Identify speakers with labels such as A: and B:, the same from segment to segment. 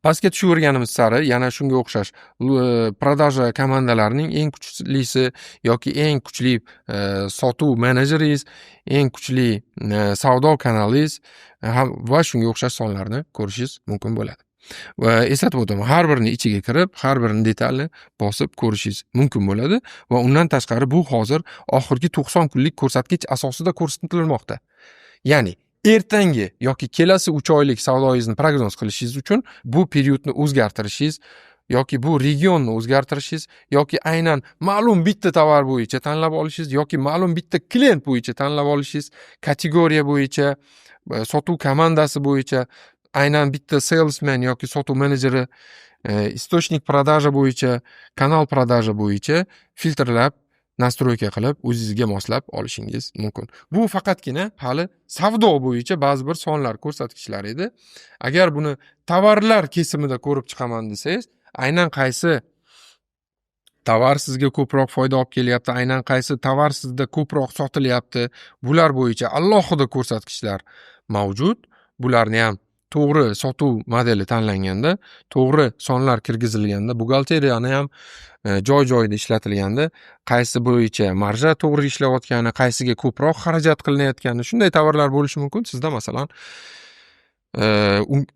A: Pastga tushaverganimiz sari yana shunga o'xshash продажа komandalarining eng kuchlisi yoki eng kuchli sotuv menejeringiz, eng kuchli savdo kanalingiz va shunga o'xshash sonlarni ko'rishingiz mumkin bo'ladi. Va eslatib o'taman, har birini ichiga kirib, har birini detalni bosib ko'rishingiz mumkin bo'ladi va undan tashqari bu hozir oxirgi 90 kunlik ko'rsatkich asosida ko'rsatilmoqda. Ya'ni ertangi yoki kelasi 3 oylik savdoyingizni prognoz qilishingiz uchun bu periodni o'zgartirishingiz yoki bu regionni o'zgartirishingiz yoki aynan ma'lum bitta tovar bo'yicha tanlab olishingiz yoki ma'lum bitta klient bo'yicha tanlab olishingiz, kategoriya bo'yicha, sotuv komandasi bo'yicha, aynan bitta salesman yoki sotuv menejeri, источник продажа bo'yicha, канал продажа bo'yicha filtrlab, настройка qilib, o'zingizga moslab olishingiz mumkin. Bu faqatgina hali savdo bo'yicha ba'zi bir sonlar, ko'rsatkichlar edi. Agar buni tovarlar kesimida ko'rib chiqaman desangiz, aynan qaysi tovar sizga ko'proq foyda olib kelyapti, aynan qaysi tovar sizda ko'proq sotilyapti, bular bo'yicha alohida ko'rsatkichlar mavjud. Bularni ham to'g'ri sotuv modeli tanlanganda, to'g'ri sonlar kirgizilganda, buxgalteriyani ham joy joyida ishlatilganda, qaysi bo'yicha marja to'g'ri ishlayotgani, qaysiga ko'proq xarajat qilinayotgani, shunday tovarlar bo'lishi mumkin. Sizda, masalan,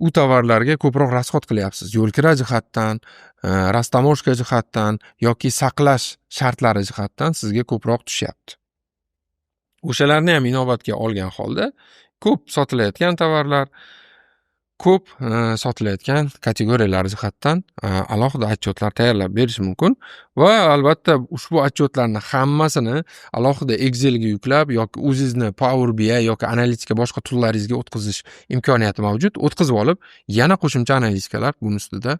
A: u tovarlarga ko'proq расход qilyapsiz. Yo'lkira jihatdan, растаможка jihatdan yoki saqlash shartlari jihatdan sizga ko'proq tushyapti. O'shalarni ham inobatga olgan holda ko'p sotilayotgan tovarlar, ko'p sotilayotgan kategoriyalar jihatdan alohida отчет lar tayyorlab berish mumkin va albatta ushbu отчет larni hammasini alohida Excelga yuklab yoki o'zingizni Power BI yoki analitika boshqa tool laringizga o'tkazish imkoniyati mavjud. O'tkazib olib, yana qo'shimcha analitikalar buni ustida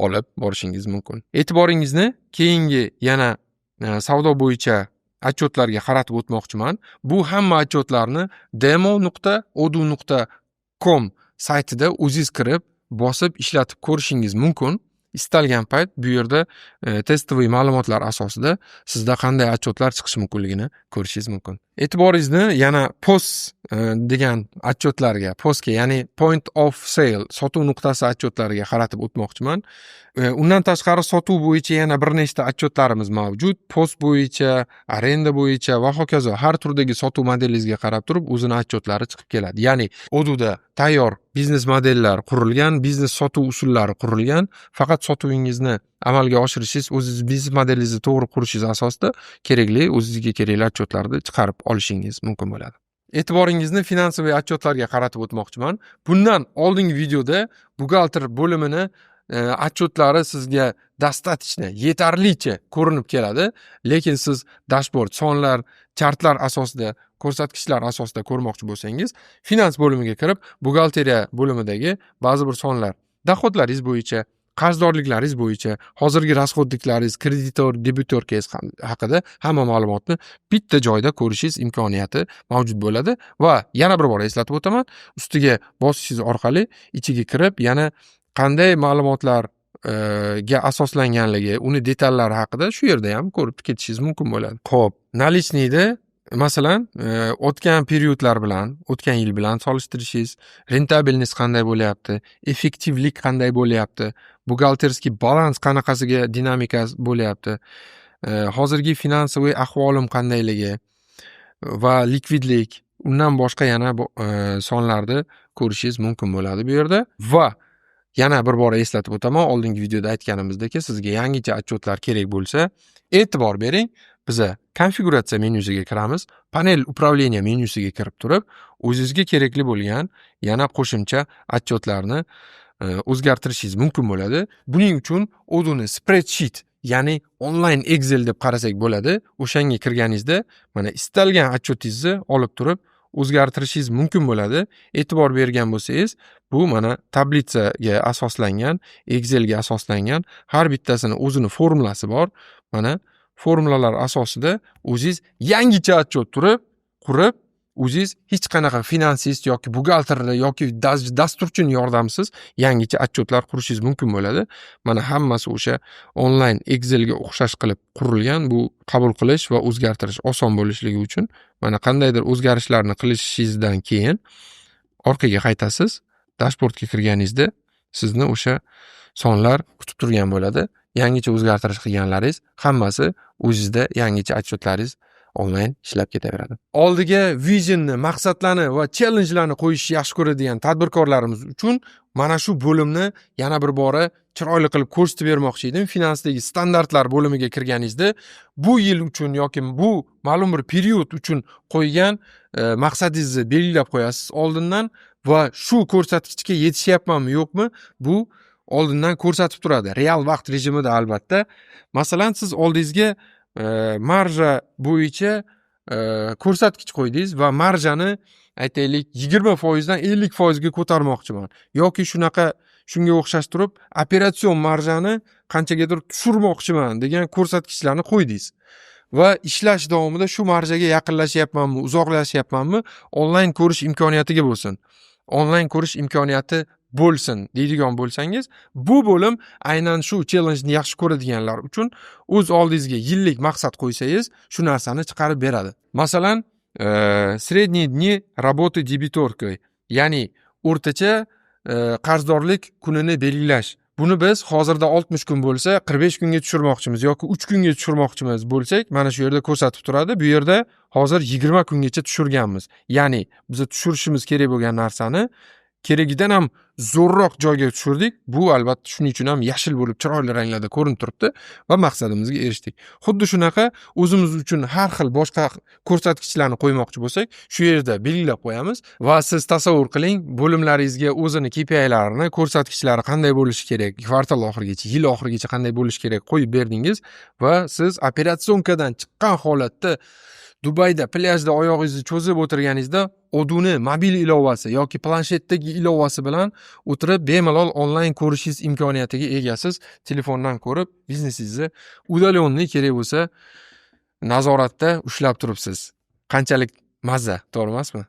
A: olib borishingiz mumkin. E'tiboringizni keyingi yana savdo bo'yicha отчет larga qaratib o'tmoqchiman. Bu hamma отчет larni demo.odoo.com saytida o'zingiz kirib, bosib, ishlatib ko'rishingiz mumkin. Istalgan payt bu yerda тестовый ma'lumotlar asosida sizda qanday отчет lar chiqishi mumkinligini ko'rishingiz mumkin. E'tiboringizni yana POS degan отчет larga, POSga, ya'ni point of sale, sotuv nuqtasi отчет lariga qaratib o'tmoqchiman. Undan tashqari sotuv bo'yicha yana bir nechta отчет larimiz mavjud. POS bo'yicha, arenda bo'yicha va hokazo har turdagi sotuv modelingizga qarab turib o'zini отчет lari chiqib keladi. Ya'ni Odooda tayyor biznes modellar qurilgan, biznes sotuv usullari qurilgan. Faqat sotuvingizni amalga oshirishingiz, o'zingiz biznes modelingizni to'g'ri qurishingiz asosida kerakli, o'zingizga kerakli отчет larni chiqarib olishingiz mumkin bo'ladi. E'tiboringizni финансовый отчет larga qaratib o'tmoqchiman. Bundan oldingi videoda buxgalter bo'limini отчет lari sizga достаточно, yetarlicha ko'rinib keladi, lekin siz dashboard, sonlar, chartlar asosida, ko'rsatkichlar asosida ko'rmoqchi bo'lsangiz, finans bo'limiga kirib, buxgalteriya bo'limidagi ba'zi bir sonlar, доход laringiz bo'yicha, qarzdorliklaringiz bo'yicha, hozirgi расходник laringiz, kreditor, дебиторка ngiz haqida hamma ma'lumotni bitta joyda ko'rishingiz imkoniyati mavjud bo'ladi va yana bir bor eslatib o'taman, ustiga bosishingiz orqali ichiga kirib, yana qanday ma'lumotlarga asoslanganligi, uni detallari haqida shu yerda ham ko'rib ketishingiz mumkin bo'ladi. Xo'p, наличный da, masalan, o'tgan periodlar bilan, o'tgan yil bilan solishtirishingiz, рентабельность qanday bo'lyapti, effektivlik qanday bo'lyapti, бухгалтерский balans qanaqasiga dinamika bo'lyapti, hozirgi финансовый ahvolim qandayligi va likvidlik, undan boshqa yana sonlarni ko'rishingiz mumkin bo'ladi bu yerda. Va yana bir bor eslatib o'taman, oldingi videoda aytganimizdek, sizga yangicha отчет lar kerak bo'lsa, e'tibor bering, biza konfiguratsiya menyusiga kiramiz, панель управления menyusiga kirib turib, o'zingizga kerakli bo'lgan yana qo'shimcha отчет larni o'zgartirishingiz mumkin bo'ladi. Buning uchun Odooni spreadsheet, ya'ni onlayn Excel deb qarasak bo'ladi. O'shanga kirganingizda mana istalgan отчет ingizni olib turib o'zgartirishingiz mumkin bo'ladi. E'tibor bergan bo'lsangiz, bu mana tablitsaga asoslangan, Excelga asoslangan, har bittasini o'zini formulasi bor. Mana formulalar asosida o'zingiz yangicha отчет turib, qurib, o'zingiz hech qanaqa finansist yoki buxgalterni yoki dasturchini yordamisiz yangicha отчет lar qurishingiz mumkin bo'ladi. Mana hammasi o'sha onlayn Excelga o'xshash qilib qurilgan. Bu qabul qilish va o'zgartirish oson bo'lishligi uchun mana qandaydir o'zgarishlarni qilishingizdan keyin orqaga qaytasiz. Dashboardga kirganingizda Sizni o'sha sonlar kutib turgan bo'ladi. Yangicha o'zgartirish qilganlaringiz hammasi o'zizda yangicha отчет laringiz onlayn ishlab ketaveradi. Oldiga visionni, maqsadlarni va challengelarni qo'yishni yaxshi ko'radigan tadbirkorlarimiz uchun mana shu bo'limni yana bir bora chiroyli qilib ko'rsatib bermoqchi edim. Finansdagi standartlar bo'limiga kirganingizda bu yil uchun yoki bu ma'lum bir период uchun qo'ygan maqsadingizni belgilab qo'yasiz oldindan va shu ko'rsatkichga yetishyapmanmi, yo'qmi, bu oldindan ko'rsatib turadi. Real vaqt rejimida albatta. Masalan, siz oldingizga marja bo'yicha ko'rsatkich qo'ydingiz va marjani, aytaylik, 20%dan 50%ga ko'tarmoqchiman yoki shunaqa, shunga o'xshash turib operatsion marjani qanchagadir tushirmoqchiman degan ko'rsatkichlarni qo'ydingiz va ishlash davomida shu marjaga yaqinlashyapmanmi, uzoqlashyapmanmi, onlayn ko'rish imkoniyatiga bo'lsin, onlayn ko'rish imkoniyati bo'lsin deydigan bo'lsangiz, bu bo'lim aynan shu challengeni yaxshi ko'radiganlar uchun. O'z oldingizga yillik maqsad qo'ysangiz, shu narsani chiqarib beradi. Masalan, средние дни работы дебиторкой, ya'ni o'rtacha qarzdorlik kunini belgilash. Buni biz hozirda 60 kun bo'lsa, 45 kunga tushirmoqchimiz yoki 3 kunga tushirmoqchimiz bo'lsak, mana shu yerda ko'rsatib turadi. Bu yerda hozir 20 kungacha tushirganmiz, ya'ni biza tushirishimiz kerak bo'lgan narsani keragidan ham zo'rroq joyga tushirdik. Bu albatta shuning uchun ham yashil bo'lib, chiroyli ranglarda ko'rinib turibdi va maqsadimizga erishdik. Xuddi shunaqa o'zimiz uchun har xil boshqa ko'rsatkichlarni qo'ymoqchi bo'lsak, shu yerda belgilab qo'yamiz va siz tasavvur qiling, bo'limlaringizga o'zini KPIlarini, ko'rsatkichlari qanday bo'lishi kerak, kvartal oxirigacha, yil oxirigacha qanday bo'lishi kerak, qo'yib berdingiz va siz операционка dan chiqqan holatda, Dubayda plyajda oyog'ingizni cho'zib o'tirganingizda Odoo'ni mobil ilovasi yoki planshetdagi ilovasi bilan o'tirib bemalol onlayn ko'rishingiz imkoniyatiga egasiz. Telefondan ko'rib, biznesingizni удаленный kerak bo'lsa nazoratda ushlab turibsiz. Qanchalik mazza, to'g'ri emasmi?